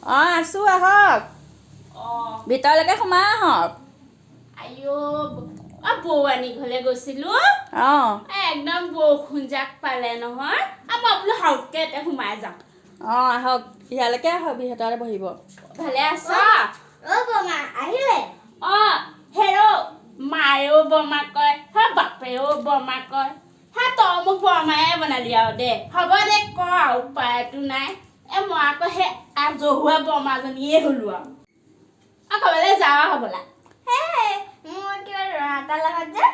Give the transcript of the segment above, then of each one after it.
অঁ, আছোঁ, আহক। অঁ। ভিতৰলৈকে সোমাই আহক। আইঅ, অ বৌৱানী ঘৰলৈ গৈছিলো। একদম বৰষুণ জাক পালে নহয় আৰু মই বোলো হাউতকে এতিয়া সোমাই যাওঁ। অঁ, আহক, ইয়ালৈকে আহক, ভিতৰতে বহিব। ভালে আছ? অ বমা আহিলে? অঁ, হেৰ মায়েও বৰমা কয়, হে বাপেও বৰমা কয়, হে তই মোক বৰমায়ে বনালি আৰু দে, হ'ব দে, ক আৰু, উপায়তো নাই। মই আকৌ সেই আজহুৱা বৰমাজনীয়ে হ'লো আৰু। ক'ৰবালৈ যাওঁ হ'বলা? হে মোৰ কিবা ল'ৰা এটাৰ লগত যে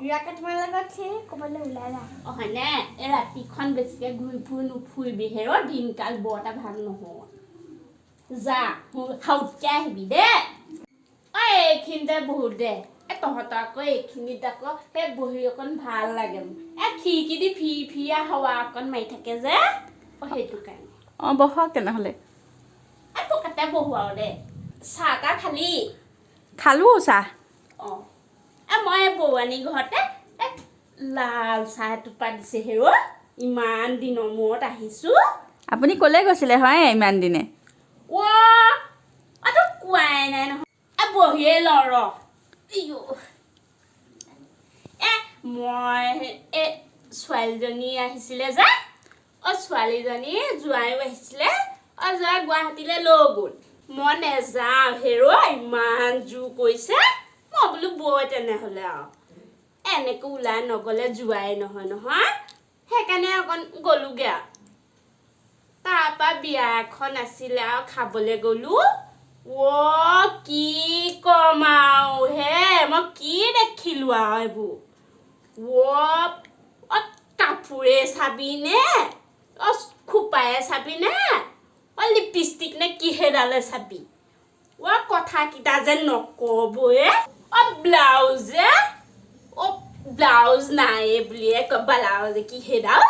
ল'ৰা কেইটামানৰ লগত সেই ক'ৰবালৈ ওলাই যাওঁ। অঁ, হয়নে? এই ৰাতিখন বেছিকৈ ঘূৰি ফুৰি নুফুৰিবি হেৰ, দিনকাল বৰ এটা ভাল নহয়। যা, হাউতকে আহিবি দে। ঐ, এইখিনিতে বহুত দে। তহঁতৰ আকৌ এইখিনিত আকৌ সেই বহি অকণ ভাল লাগে মোক। খিৰিকী দি ফি ফিয়া হাৱা অকণ মাৰি থাকে যে, সেইটো কাৰণে। অঁ, বহক তেনেহ'লে। পকাতে বহো আৰু দে। চাহ তাহ খালি? খালোঁ চাহ। অঁ, মই এই বৌৱানী ঘৰতে লাল চাহ এটোপা দিছে হেৰ, ইমান দিনৰ মূৰত আহিছোঁ। আপুনি ক'লৈ গৈছিলে হয় ইমান দিনে? অ' তোক কোৱাই নাই নহয়। বহিয়ে লওঁ ৰ। ইয়ো। মই এই ছোৱালীজনী আহিছিলে যে, ছোৱালীজনী জোঁৱাইও আহিছিলে, জোঁৱাই গুৱাহাটীলৈ লৈ গ'ল। মই নেযাওঁ হেৰ, ইমান জোৰ কৰিছে। মই বোলো বৈ তেনেহ'লে আৰু এনেকৈ ওলাই নগ'লে যোৱাই নহয় নহয়, সেইকাৰণে অকণ গ'লোগৈ আৰু। তাৰপৰা বিয়া এখন আছিলে আৰু খাবলৈ গ'লো। অ' কি ক'ম আৰু হে, মই কি দেখিলো আৰু এইবোৰ। অ' কাপোৰে চাবিনে, অ' খোপায়ে চাবিনে, অ' লিপষ্টিক নে কি সেইডালে চাবি, অ' কথাকেইটা যে নক'বয়ে। অ' ব্লাউজে, অ' ব্লাউজ নাই বুলিয়ে কয়, ব্লাউজ কি সেইডাল।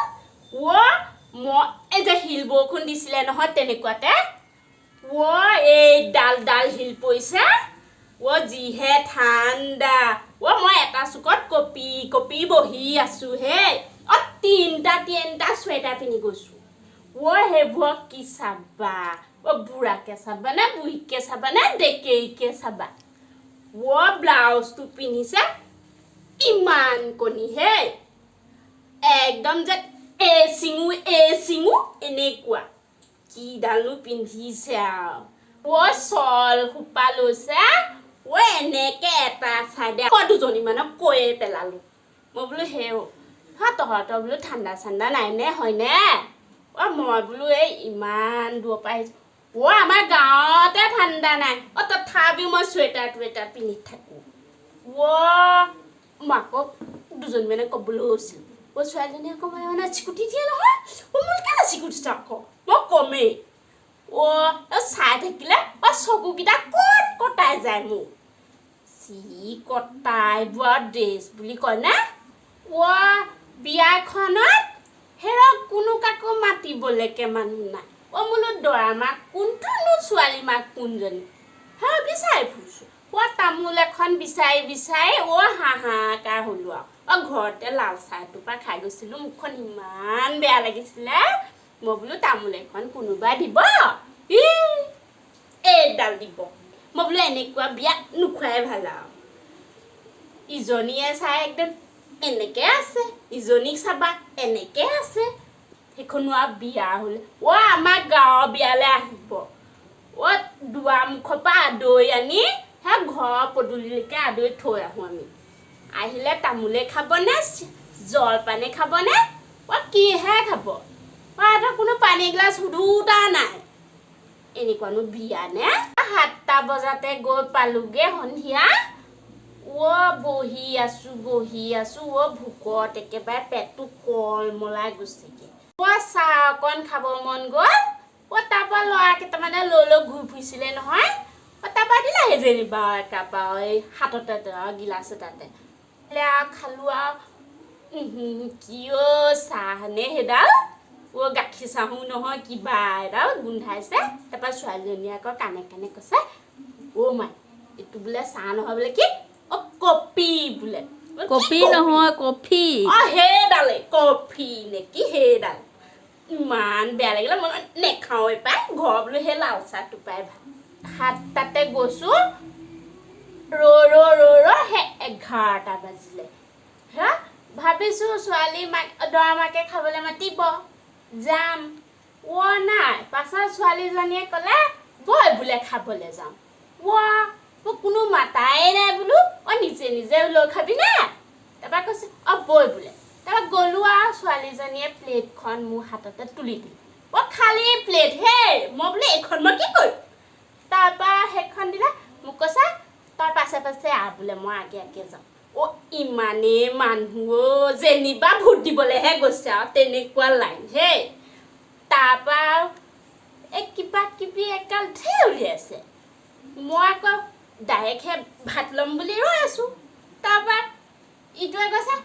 অ' মই এই যে শিল বৰষুণ দিছিলে নহয় তেনেকুৱাতে, অ' এই ডাল ডাল শিল পৰিছে। অ' যিহে ঠাণ্ডা, অ' মই এটা চুকত কঁপি কঁপি বহি আছো হে। অ' তিনিটা তিনিটা চুৱেটাৰ পিন্ধি গৈছো। অ' সেইবোৰক কি চাবা, অ' বুঢ়াকে চাবা নে বুঢ়ীকে চাবা নে ডেকেৰীকে চাবা? অ' ব্লাউজটো পিন্ধিছে ইমান কণি হে, একদম যে এ চিঙো এ চিঙো এনেকুৱা কিডালনো পিন্ধিছে আৰু। অ' চল সোপা লৈছে, অ' এনেকে এটা চাইডে। মই দুজনীমানক কৈয়ে পেলালো, মই বোলো হেৰ হা তহঁতৰ বোলো ঠাণ্ডা চাণ্ডা নাই নে হয়নে? অ' মই বোলো এই ইমান দূৰৰ পৰা আহিছোঁ, অ' আমাৰ গাঁৱতে ঠাণ্ডা নাই, অ' তথাপিও মই চুৱেটাৰ টুৱেটাৰ পিন্ধি থাকোঁ। অ' মই আকৌ দুজনীমানে ক'বলৈ গৈছিলোঁ, অ' ছোৱালীজনী আকৌ মানে মানে চিকুটি দিয়ে নহয়। অ' মোৰ কেলৈ চিকুটিছ আকৌ, মই কমেই। অ' চাই থাকিলে অ' চকুকেইটা ক'ত কটাই যায় মোৰ, চি কটাই বোৱা ড্ৰেছ বুলি কয় নে? অ' বিয়াখনত হেৰ কোনো কাকো মাতিবলৈকে মানুহ নাই। অ' মোলো দৰা মাক কোনটোনো, ছোৱালী মাক কোনজনী হেৰ বিচাৰি ফুৰিছোঁ। অ' তামোল এখন বিচাৰি বিচাৰি অ' হাহাকাৰ হ'লো আৰু। অ' ঘৰতে লাল চাহ এটোপা খাই গৈছিলোঁ, মুখখন ইমান বেয়া লাগিছিলে। মই বোলো তামোল এখন কোনোবাই দিব, ই এইডাল দিব। মই বোলো এনেকুৱা বিয়া নোখোৱাই ভাল আৰু। ইজনীয়ে চাই একদম এনেকে আছে, ইজনীক চাবা এনেকে আছে। সেইখনো আৰু বিয়া হ'লে অ' আমাৰ গাঁৱৰ বিয়ালৈ আহিব, অ' দুৱাৰ মুখৰ পৰা আদৰি আনি সেই ঘৰৰ পদূলিলৈকে আদৰি থৈ আহোঁ আমি। আহিলে তামোলে খাবনে, জলপানে খাবনে, অ' কিহে খাব? অ' এটা কোনো পানী এগিলাচ সুধোতা নাই। এনেকুৱানো বিয়া নে? 7টা বজাতে গৈ পালোগে সন্ধিয়া। অ' বহি আছো বহি আছো, অ' ভোকত একেবাৰে পেটটো কলমলাই গৈছেগে। অ' চাহ অকণ খাব মন গ'ল। অ' তাৰপৰা ল'ৰা কেইটামানে লৈ লৈ ঘূৰি ফুৰিছিলে নহয়, অ' তাৰপৰা দিলে যেনিবা একাপ আৰু এই হাততে গিলাচ এটাতে আৰু খালো আৰু। কি অ' চাহ নে সেইডাল? অ' গাখীৰ চাহো নহয়, কিবা এডাল গোন্ধাইছে। তাৰপৰা ছোৱালীজনীয়ে আকৌ কাণে কাণে কৈছে, অ' মাই এইটো বোলে চাহ নহয় বোলে কি অ' কপি বোলে। কপি নহয়, কফি। অ' সেইডালে কফি নে কি সেইডাল। ইমান বেয়া লাগিলে, মই নেখাওঁৱে পাই। ঘৰ বোলো সেই লাল চাহটো পাই ভাল। 7টাতে গৈছোঁ, ৰৈ ৰৈ ৰৈ ৰৈ সেই 11টা বাজিলে। হা, ভাবিছোঁ ছোৱালী মাক দৰা মাকে খাবলৈ মাতিব যাম। অ' নাই, পাছত ছোৱালীজনীয়ে ক'লে বৈ বোলে খাবলৈ যাওঁ। অ' মোক কোনো মাতাই নাই বোলো। অ' নিজে নিজে লৈ খাবি নে? তাৰপৰা কৈছে অ' বৈ বোলে। তাৰপৰা গ'লো আৰু ছোৱালীজনীয়ে প্লেটখন মোৰ হাততে তুলি দিলে। অ' খালী প্লেট হেই, মই বোলো এইখন মই কি কৰিম? তাৰপৰা সেইখন দিলে মোক, কৈছে তই পাছে পাছে আহ বোলে, মই আগে আগে যাওঁ। অ' ইমানেই মানুহ অ', যেনিবা ভোট দিবলৈহে গৈছে আৰু তেনেকুৱা লাইন হেই। তাৰপৰা আৰু এই কিবা কিবি এগাল ঢেৰ উলিয়াইছে। মই আকৌ ডাইৰেক্টহে ভাত ল'ম বুলি ৰৈ আছোঁ। তাৰপৰা ইটোৱে কৈছে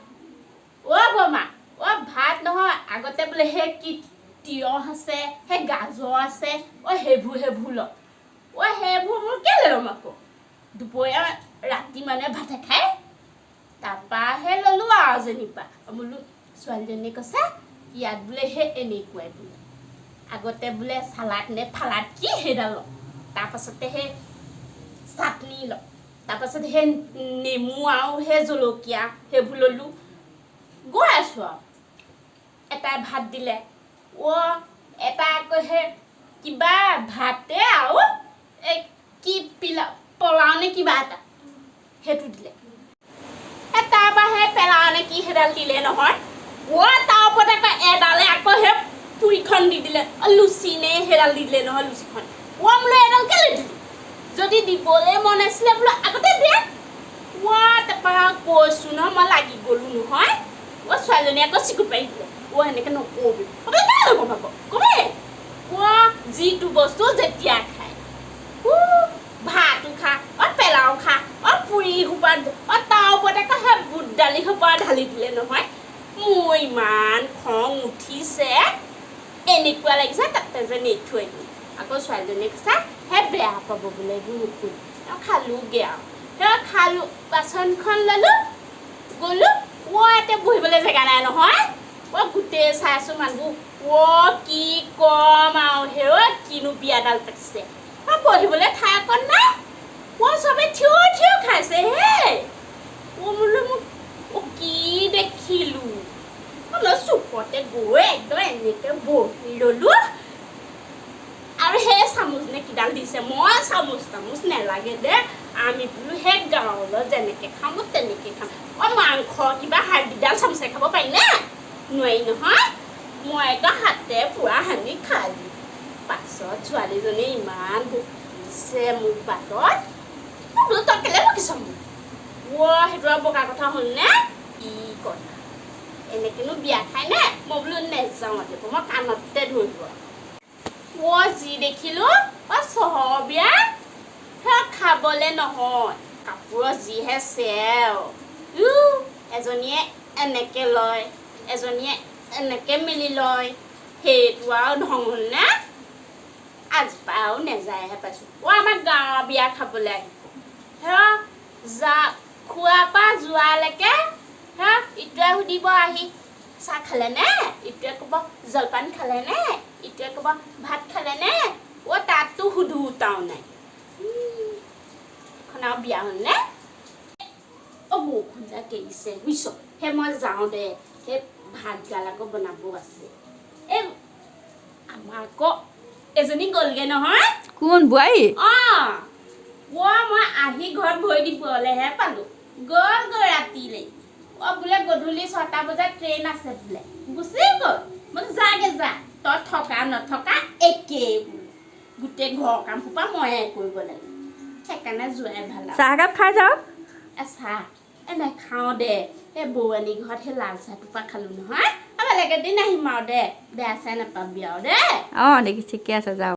অ' বৰমা, অ' ভাত নহয়, আগতে বোলে সেই কি তিয়হ আছে, সেই গাজৰ আছে, অ' সেইবোৰ সেইবোৰ ল। অ' সেইবোৰ মোৰ কেলৈ ল'ম আকৌ? দুপৰীয়া ৰাতি মানে ভাতে খায়। তাৰপৰাহে ল'লোঁ আৰু যেনিবা। বোলো ছোৱালীজনীয়ে কৈছে ইয়াত বোলে সেই এনেকুৱাই বোলে, আগতে বোলে চালাড নে ফালাড কি সেইডাল ল, তাৰপাছতে সেই চাটনি ল, তাৰপাছত সেই নেমু আৰু সেই জলকীয়া সেইবোৰ ল'লোঁ। গৈ আছোঁ আৰু এটাই ভাত দিলে। অ' এটা আকৌ সেই কিবা ভাতে আৰু এই কি পিলা পোলাও নে কিবা এটা সেইটো দিলে। এই তাৰপৰা সেই পেলাও নে কি সেইডাল দিলে নহয়। অ' তাৰ ওপৰত আকৌ এডালে আকৌ সেই পুৰিখন দি দিলে। অ' লুচি নে সেইডাল দি দিলে নহয়, লুচিখন। অ' বোলো এডাল কেলৈ দিলি? যদি দিবলৈ মন আছিলে বোলো আগতে দে। অ' তাৰপৰা কৈছোঁ নহয়, মই লাগি গ'লো নহয়। অ' ছোৱালীজনীয়ে আকৌ চিকুট পাৰি দিলে, অ' সেনেকৈ নকবি। অ' বোলে কেলৈ নক'ম আকৌ? কমেই। অ' যিটো বস্তু যেতিয়া খায়, ভাতো খা, অ' পেলাও খা, অ' পুৰি সোপা, অ' তাৰ ওপৰত আকৌ সেই বুট দালি সোপা ঢালি দিলে নহয়। মোৰ ইমান খং উঠিছে, এনেকুৱা লাগিছে তাতে যে এৰি থৈ দিওঁ। আকৌ ছোৱালীজনীয়ে কৈছে হে বেয়া পাব বোলে, এইবোৰ নকৰিবি। আৰু খালোঁগৈ আৰু সেই খালোঁ, বাচনখন ল'লোঁ, গ'লোঁ। অ' ইয়াতে বহিবলৈ জেগা নাই নহয়। অ' গোটেই চাইছোঁ মানুহবোৰ। অ' কি কম আৰু হেৰ, কিনো বিয়াডাল পাতিছে। অ' বহিবলৈ ঠাই অকণ নাই। অ' চবে থিয় থিয় খাইছে হে। অ' বোলো মোক অ' কি দেখিলোঁ? অলপ চুকতে গৈ একদম এনেকে বহি ল'লোঁ। আৰু সেই চামুচ নে কিডাল দিছে, মই চামুচ তামুচ নেলাগে দে, আমি বোলো সেই গাঁৱলৈ যেনেকে খাওঁ মই তেনেকে খাম। অ' মাংস কিবা হাৰ্ডিডাল চামুচে খাব পাৰিনে? নোৱাৰি নহয়। মই একদম হাতে পুৰা সানি খাই দিলোঁ। পাছত ছোৱালীজনীয়ে ইমান বকিছে মোক বাটত। মই বোলো তই কেলৈ বকিছ মোক? অ' সেইটো আৰু বকা কথা হ'লনে? কি কথা, এনেকেনো বিয়া খায়নে? মই বোলো নেযাওঁ আজিৰ পৰা, মই কাণতে ধৰিব। অ' যি দেখিলোঁ, অ' চহৰৰ বিয়া সেয়া খাবলে নহয়, কাপোৰৰ যিহে চেও। এজনীয়ে এনেকে লয়, এজনীয়ে এনেকে মেলি লয়, সেইটো আৰু ঢং হ'লনে? আজিৰ পৰা আৰু নেযায়হে পাইছোঁ। অ' আমাৰ গাঁৱৰ বিয়া খাবলৈ আহিব, সেয়া যা খোৱাৰ পৰা যোৱালৈকে হা ইটোৱে সুধিব আহি চাহ খালেনে, ইটোৱে ক'ব জলপান খালেনে, ইটোৱে ক'ব ভাত খালেনে। অ' তাততো সুধোতাও নাই। এখন আৰু বিয়া হ'লনে? অ' বৰষুণ জাক এৰিছে বুজিছ। সেই মই যাওঁ দে, সেই ভাত গাল আকৌ বনাব আছে। এই আমাৰ আকৌ এজনী গ'লগে নহয়। কোন, বোৱাৰী? অ' অ' মই আহি ঘৰত ভৰি দিবলৈহে পালোঁ, গ'লগৈ ৰাতিলে। অ' বোলে গধূলি 6টা বজাত ট্ৰেইন আছে বোলে, গুচি গ'ল। বোলো যাগে যা, তই থকা নথকা একেই বোলো, গোটেই ঘৰৰ কাম সোপা ময়ে কৰিব লাগে, সেইকাৰণে যোৱাই ভাল আৰু। চাহ একাপ খাই যাওক। এ চাহ এ নাখাওঁ দে, এই বৌৱানী ঘৰত সেই লাল চাহটোপা খালোঁ নহয়। আৰু বেলেগ এদিন আহিম আৰু দে, বেয়া চেয়া নাপাবি আৰু দে। অঁ, দেখি ঠিকে আছে, যাওক।